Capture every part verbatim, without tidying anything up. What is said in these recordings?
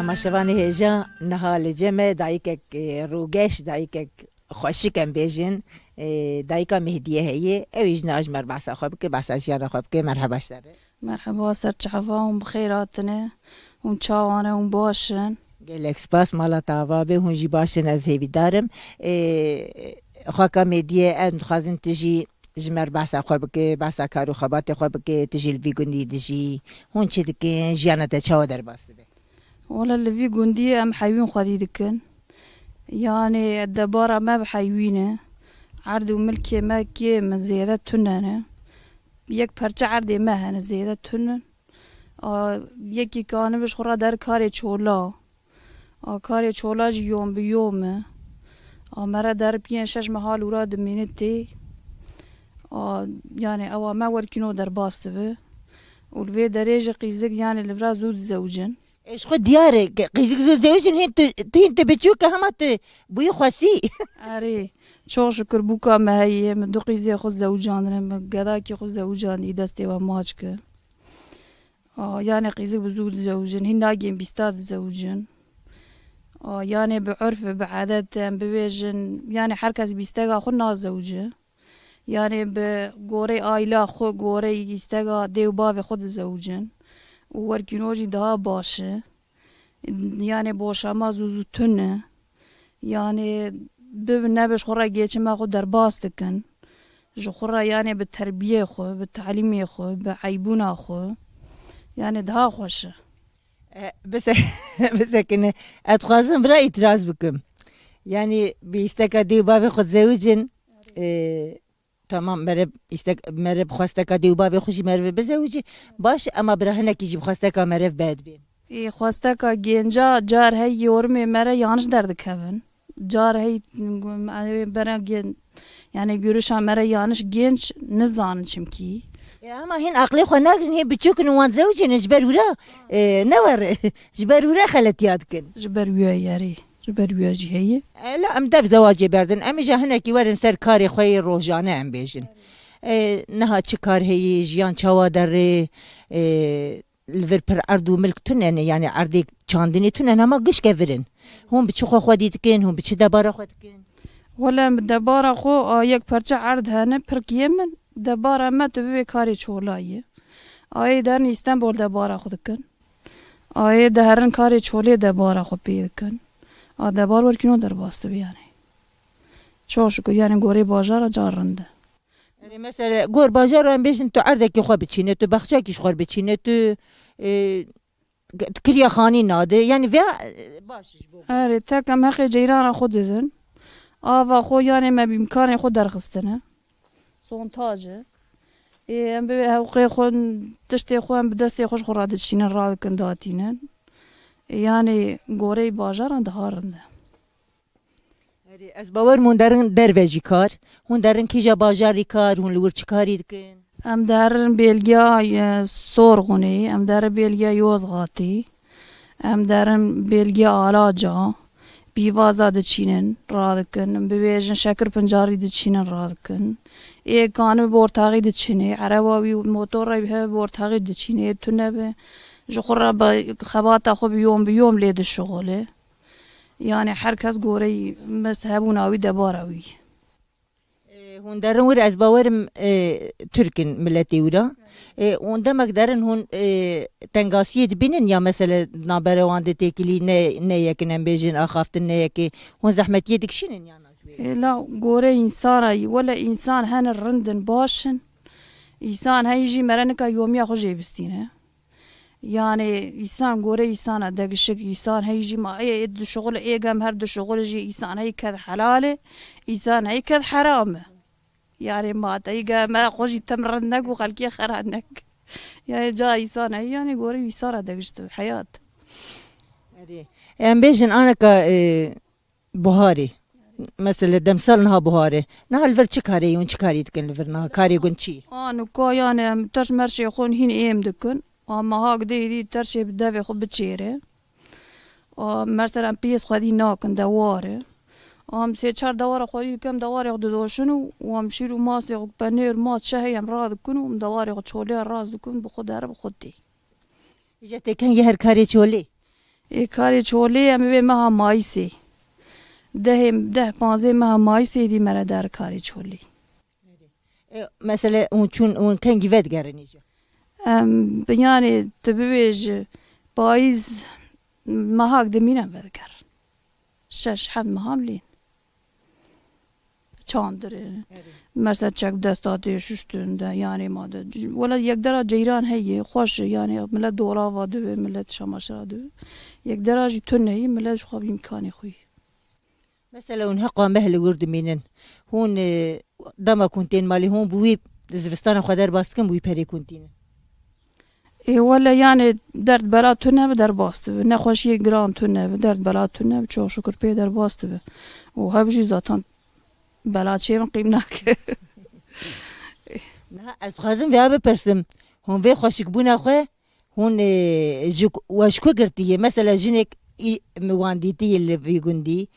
Maşevanê hêja niha li cem e dayikek, e, rûgeş, dayikek xweşik em bêjin, e, dayika Mehdiyê heye. Ew ê ji niha ji me re behsa xwe bike, behsa jiyana xwe bike. Merheba ji te re. Merheba, ser çava, hûn bi xêr hatine. Hûn çawa ne, hûn baş in? Gelek spas, mala te ava be, hûn jî baş in, ez hêvîdar im. E, xweka Mehdiyê, em dixwazin tu jî ji me re behsa xwe bike, behsa kar û xebatê xwe bike, tu jî li vî gundî dijî, hûn çi dikin, jiyana te çawa derbas dibe? Wele li vî gundiyê em heywîn xwedî dikin. Yanê debara me bi heywîn e. Erd û milkê me kêm in, zêde tune ne. Yek perçe erdê me hene, zêde tune. A, yekî kanibij xwe re der karê çola. A, karê çola jî yom bi yom e. A, me re der piyên şeş meha li wira dimîne tê. A, yanê ewa me werkîno derbas dibe. Û li vê derê jî qîzik, yanê li vira zû dizewicin. E, ji xwe diyar e, ke qîzik zû zewicin, hîn tu, tu hîn tu biçûk e, hema tu bûyî xwesî. Erê, çok şükür bûka me heye, min du qîzê xwe zewicandine, min gedakî xwe zewicandî, destê we maç ke. A, yanê qîzik bi zû dizewicin, hîn nagên bîsta dizewicin. A, yanê bi urf, bi edet em bibêjin, yanê her kes bîstega xwe nazewice. Yanê bi gorey aîla xwe, gorey îstega dê û bavê xwe dizewicin. Û werkîno jî daha baş e. Yanê boşama zû zû tune. Yanê bi nebi ji xwe re geçima xwe derbas dikin. Ji xwe re, yanê bi terbiyê xwe, bi talîmê xwe, bi eybûna xwe, yanê daha xweş e. E, bise-, bisekine. Ez dixwazim vira îtiraz bikim. Yanî bi îsteka dê û bavê xwe dizewicin. E, tamam, mere îstek-, mere bi xwesteka dê û bavê xwe jî mere bizewicî. Baş, ema bira hinekî jî bi xwesteka mere bed bê. Ê, xwesteka genca car hey yorumê me re yanlış derdikevin. Car hey, em, ê, bera gen-, yani görüşa me re yanlış genç nizanin çimkî. E, ama hîn aqlê xwe nagirin, hê biçûkin û wan zewicînin ji ber wira, e, ne wer, ji ber wira xeletiya dikin. Ji ber wî yerî, ji ber wî jî heye. E, la em dev zewacê berdin. Em îja hinekî werin ser karê xwe yê rojane em bêjin. E, niha çi kar heye, jiyan çawa derê, e, li vir pir erd û milk tune ne, yanî erdê çandinê tune ne, hema gişke vir in. Hûn bi çi xwe xwedî dikin, hûn bi çi debara xwe dikin? Wele em bi debara xwe, a, yek perçe erd hene, pir kêm in, debara me tu bibê karê çolayê. A, ê derin Îstenbol debara xwe dikin. A, ê diherin karê çolê debara xwe pê dikin. A, debar werkîno derbas dibe yanî. Çok şükür, yanî gorê bajara car rind e. Yanî mesela gor bajara em bêjin tu erdekî xwe biçîne, tu bexçekî ji xwe biçîne, tu, e, tu kiriya xanî nade. Yanî vêya, e, baş ji bo. Erê, tek em heqê ceyrana xwe didin. Ava xwe yanê me bi îmkanê xwe derxistine. Sontaj e. Ê, em bi hewqê xwe, tiştê xwe em bi destê xwe ji xwe re diçînin, radikin, datînin. Ê, yanê goreyê bajaran daha rind e. Erê, ez bawer im hûn derin derve jî kar. Hûn derin kîja bajarî kar, hûn li wir çi karî dikin? Em derin bêlgiya, e, Sorxûnê, em derin bêlgiya Yozgatî, em derin bêlgiya Alaca, pîvaza diçînin, radikin, em bibêjin şekir pincarî diçînin, radikin. Ê kanibij bi ortaxî diçînê, ereba wî motora wî hebe bi ortaxî diçînê, ê tune be. Ji xwe re bi xebata xwe bi yom bi yom lê dişuxule. Yani her kes goreyî mezhebûna wî, debara wî. E, hûn derin wir, ez bawer im, e, Tirk in miletê wira. E, hûn demek derin hûn, e, tengasiyê dibînin ya mesele navbera wan de têkilî ne, ne yek in, em bêjin axaftin ne yekê. Hûn zehmetiyê dikişînin ya na ji wê? E, la gorê însana yî, wele însan hene rind in, baş in. Însan heyî jî mere nika yomiya xwe jê bistîne. Yani îsan gore îsana degişik, îsan hey jî ma ê, ê dişuxul, ê gem her dişuxul jî îsan hey ked helal e, îsan hey ked heram e. Yani ma te ge me xwe jî tim rind nek û xelkê xera nek. Yani ca îsan hey yani gore îsana degişt heyat. Erê. Em bêjin aneka, e, Buharê. Mesela demsal niha buharê. Niha li vir çi karê yûn, çi karî dikin li vir niha? Karê gund çi? A, nuka yani em terş merşê xwe hîn êm dikin. A, meha gidê êdî terşê bi devê xwe biçêre. A, mesela em piyêz xwedî nakin, dewar e. A, em sê çar dewara xwedî dikin, em dewarê xwe didoşin û, û em şîr û masê xwe, penêr, mas, çi heye em radikin û em dewarê xwe çolê raz dikin, bi xwe dere bi xwe tê. Îja tê kengî her karê çolê? Ê karê çolê em ê meha Mayîsê. Dehê, deh panzê meha Mayîsê dî mere der karê çolê. E, mesele hûn çûn, hûn kengî vedigerin îca? Em, bi- yani tu bibêj payîz mehak dimîne vedigerin. Şeş heft meha lîn. Çandir e. Mesela çek desta tê şuştin de, yani ma de. Wela yekdera ceyran heye, xweş e, yani millet dolava dibe, millet şamaşira dibe. Yekdera jî tune ye, millet ji xwe bi îmkanê xwe ye. Mesela hûn heqa meh li wir dimînin. Hûn, e, dema ku hûn tên malê hûn bi wî zivistana xwe derbas dikin, bi wî perê ku hûn tînin? Ê wele yani derd bela tune bi derbas dibe. Nexweşiyê giran tune bi, derd bela tune bi, çok şükür pê derbas dibe. Û hev jî zaten bela çê min qîm nake. Niha ez dixwazim vêya bipirsim. Hûn vê xweşikbûna xwe, hûn, e, ji ku- we ji ku girtiye? Mesela jinek î- mi wan dîtiye li vî gundî,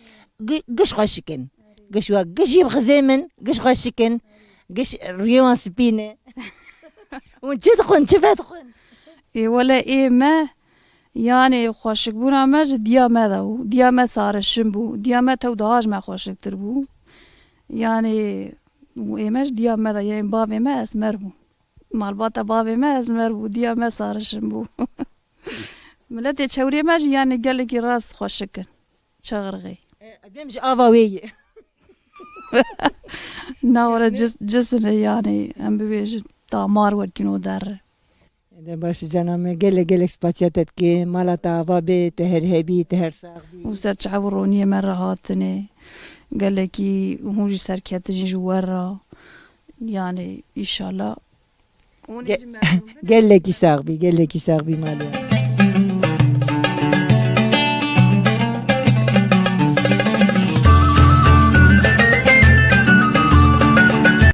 gi- giş xweşik in. Giş we, giş jî bi xizê min, giş xweşik in. Giş rûyê wan spî ne. Hûn çi dixwin, çi vedixwin? Ê wele ê me, yani xweşikbûna me ji diya me de bû. Diya me sarişin bû. Diya me tew daha ji me xweşiktir bû. Yani û ê me ji diya me de, yani bavê me esmer bû. Malbata bavê me esmer bû, diya me sarişin bû. Miletê çewrê me jî yani gelekî rast xweşik in. Çaxirxê. E, dem ji ava wê ye. Na were cis- cisine yani em bibêjin damar werkîno derre. De baş cana me, gelek gelek spasiya te dike. Mala te ava be, tu her hebî, tu her sax bî. Û ser çav û roniyê me re hatine. Gelekî hûn jî serketin ji we re. Yani îşallah. Hûn jî memnûn bin. Gelekî sax bî, gelekî sax bî malê.